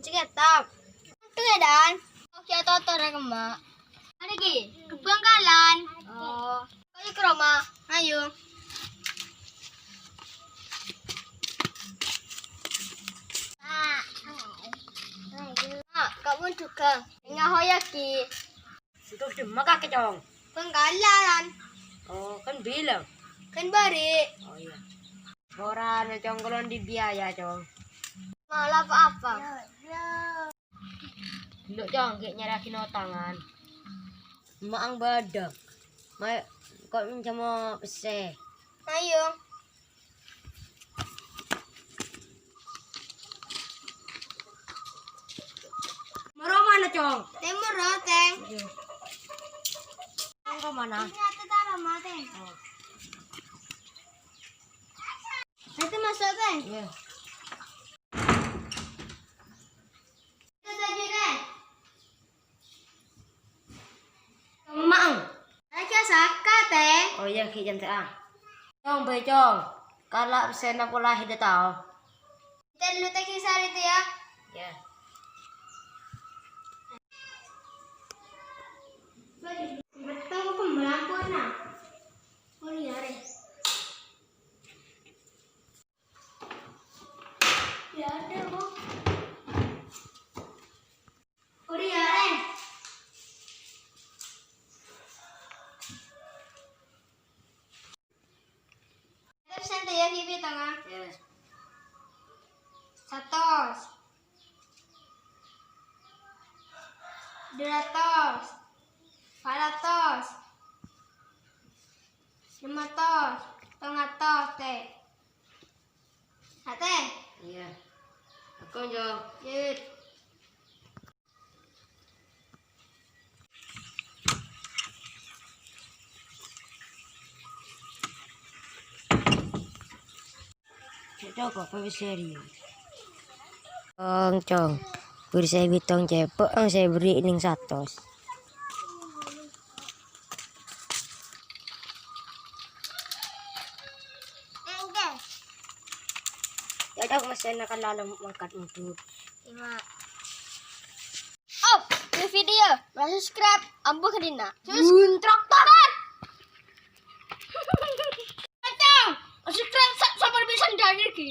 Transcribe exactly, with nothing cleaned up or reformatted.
Ceketap. Tuh ya, Dan. Oke, totor ya, Kemma. Ada ki, ke Bangkalan. Oh. Ayo ke rumah. Ayo. Ah, kamu juga. Ngaho ya, Ki. Itu cuma kakek, Cong. Bangkalan. Oh, kan bilang. Kan bari. Oh, iya. Ora, no, Cong, kalau di biaya, Cong. Malah apa-apa. Dulu, Cong, kayak nyaragin otangan. Emang bada. Mai, kok minjem pesse? Ayo. Maro mana, Cong? Timur, Teng. Iya. Cong, ke mana? Ini ada taruh, Teng. Oh. Itu masuk, Teng. Iya. Itu tadi, Teng. Mang. Aja saka, Teng. Oh iya, Ki, jam saya. Cong, bae, Cong. Kala' sena pola hidda tao. Kita dulu, Teng, sehari itu ya. Ya. Betul, aku melampuan, nah. Oh, iya, Re. Ya ada, Bu. Udah ya, Ren. Terus nanti ya, Bibi, tengah. Ya. Satos. Dua ratus. Empat ratus. Lima ratus. Tengah ratus, Teh. Ate? Iya. Aku, Jo. Yut. Cok, kok, kok serius? Cong, Cong. Beri saya bitong cepok, ang saya beri ning satos. Enggak. Ya udah, Mas, enakan lalu mangkat mudut. Iya. Oh, ini video, subscribe, ambo kedina. Sus- Bun traktoran. Kacang, subscribe sa-, sampai bisa dari ki.